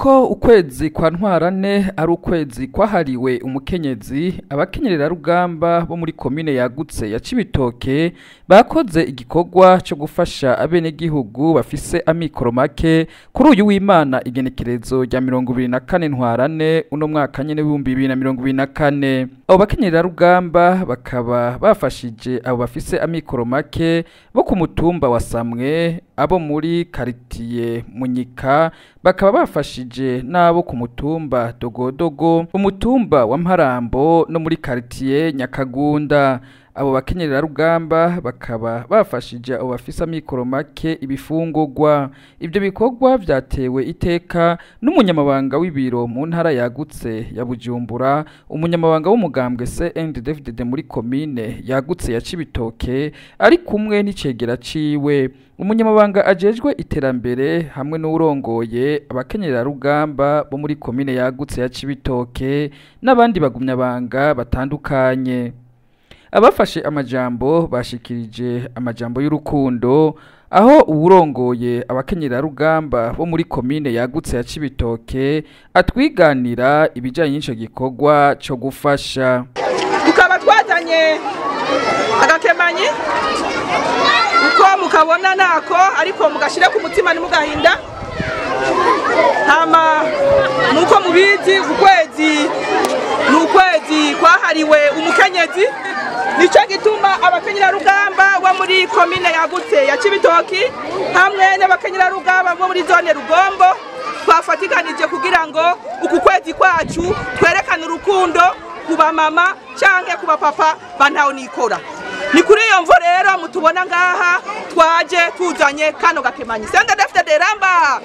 Nk'uko ukwezi kwa Ntwarante ari ukwezi kwahariwe umukenyezi, abakenyererarugamba bo muri komine yagutse ya Cibitoke bakoze igikorwa co gufasha abenegihugu bafise amikoro make kuri uyu w'Imana igenekerezo rya 24 Ntwarante uno mwaka nyene w'2024. Abo bakenyererarugamba bakaba bafashije abo bafise amikoro make bo ku mutumba wa Samwe, abo muri karitiye Munyika, bakaba bafashije n'abo ku mutumba Dogodogo, umutumba wa Mparambo no muri karitiye Nyakagunda. Abo bakenyererarugamba bakaba bafashije abo bafise amikoro make ibifungurwa. Ivyo bikorwa vyatewe iteka n'umunyamabanga w'ibiro mu ntara yagutse ya Bujumbura, umunyamabanga w'umugambwe CNDD-FDD muri komine yagutse ya Cibitoke, ari kumwe n'icegera ciwe, umunyamabanga ajejwe iterambere hamwe n'uwurongoye abakenyererarugamba bo muri komine yagutse ya Cibitoke n'abandi bagumyabanga batandukanye. Abafashe amajambo bashikirije amajambo y'urukundo, aho uwurongoye abakenyerarugamba bo muri komine yagutse ya Cibitoke atwiganira ibijanye n'ico gikorwa co gufasha. Tukaba twazanye agakemanyi uko mukabona nako, ariko mugashira ku mutima ntimugahinda. Hama nuko mubizi, ukwezi ni ukwezi kwahariwe umukenyezi, nico gituma abakenyerarugamba bo muri komine yagutse ya Cibitoki hamwe n'abakenyerarugamba bo muri zone Rugombo twafatikanije kugira ngo uku kwezi kwacu twerekane urukundo ku bamama canke ku bapapa bantaho nikora. Ni kuri iyo mvo rero mutubona ngaha twaje tuzanye kano gakemanyi. CNDD-FDD ramba!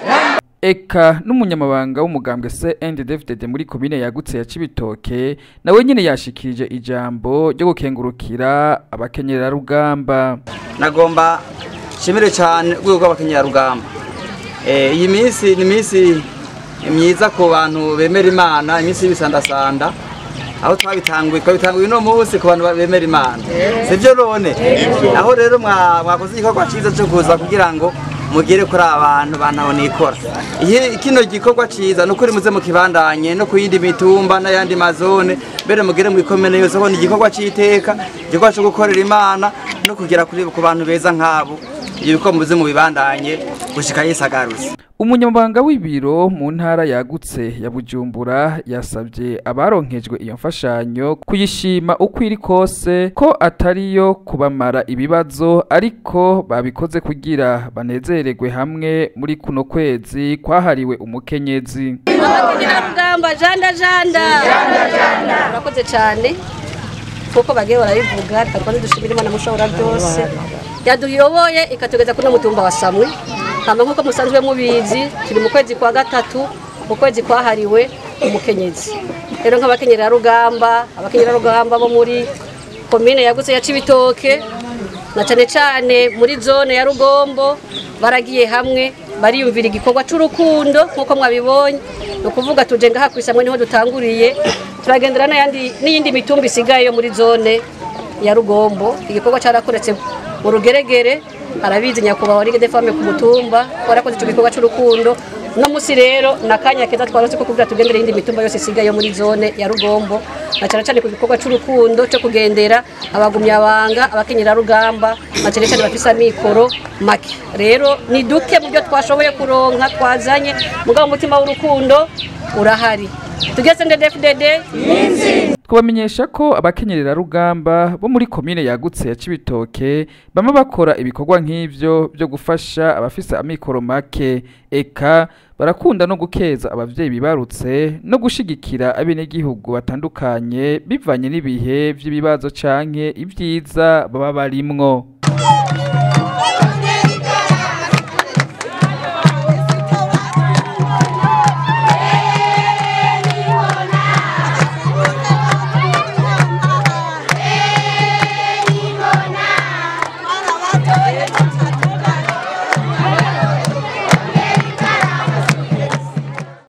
Eka n'umunyamabanga w'umugambwe CNDD-FDD muri komine yagutse ya Cibitoke nawe nyene yashikirije ijambo ryo gukengurukira abakenyerarugamba. Nagomba nshimire cyane urwego rw'abakenyerarugamba. Iyi minsi ni iminsi myiza ku bantu bemera Imana, iminsi y'ibisandasanda, aho twabitanguye uno munsi ku bantu bemera Imana, sivyo none? Aho rero mwakoze igikorwa ciza cyo kuza kugira ngo mugere kuri abantu bantaho nikora. Kino gikorwa ciza nukuri muze mukibandanye no kuyindi mitumba n'ayandi mazone, mbere mugere mu ikomene yose, ko ni igikorwa c'iteka, igikorwa co gukorera Imana no kugera kuri ku bantu beza nk'abo. Ibyo bikorwa muze mubibandanye gushika Yesu agarutse. Umunyamabanga w'ibiro mu ntara yagutse ya Bujumbura yasabye abaronkejwe iyo mfashanyo kuyishima uko iri kose, ko atariyo kubamara ibibazo, ariko babikoze kugira banezererwe hamwe muri kuno kwezi kwahariwe umukenyezi. Abakenyerarugamba janda janda, murakoze cyane kuko bagiye barabivuga, twakoze dushimira Imana mushobora byose yaduyoboye ikatugeza kuri mutumba wa Samwe. Hama nkuko musanzwe mubizi, turi mu kwezi kwa gatatu, mu kwezi kwahariwe umukenyezi. Rero nk'abakenyerarugamba, abakenyerarugamba bo muri komine yagutse ya Cibitoke na cane cane muri zone ya Rugombo baragiye hamwe bariyumvira igikorwa c'urukundo nkuko mwabibonye. Ni ukuvuga tuje ngaha kw'isamwe niho dutanguriye, turagendera n'ayandi n'iyindi mitumba isigaye yo muri zone ya Rugombo. Igikorwa carakoretse mu Rugeregere, arabizi nyakubahwa Ligue des Femmes ku mutumba warakoze ico gikorwa c'urukundo. No musi rero nakanya keza twarose ko kugira tugendere iyindi mitumba yose isigaye yo muri zone ya Rugombo, na cane cane ku gikorwa c'urukundo cyo kugendera abagumyabanga, abakenyerarugamba na cane cane bafise amikoro make. Rero ni duke mu byo twashoboye kuronka twazanye, mugabo umutima w'urukundo urahari. Tugeze CNDD-FDD. Twabamenyesha ko abakenyererarugamba bo muri komine yagutse ya Cibitoke bama bakora ibikorwa nk'ivyo byo gufasha abafise amikoro make, eka barakunda no gukeza abavyeyi bibarutse no gushigikira abenegihugu batandukanye bivanye n'ibihe vy'ibibazo canke ivyiza baba barimwo.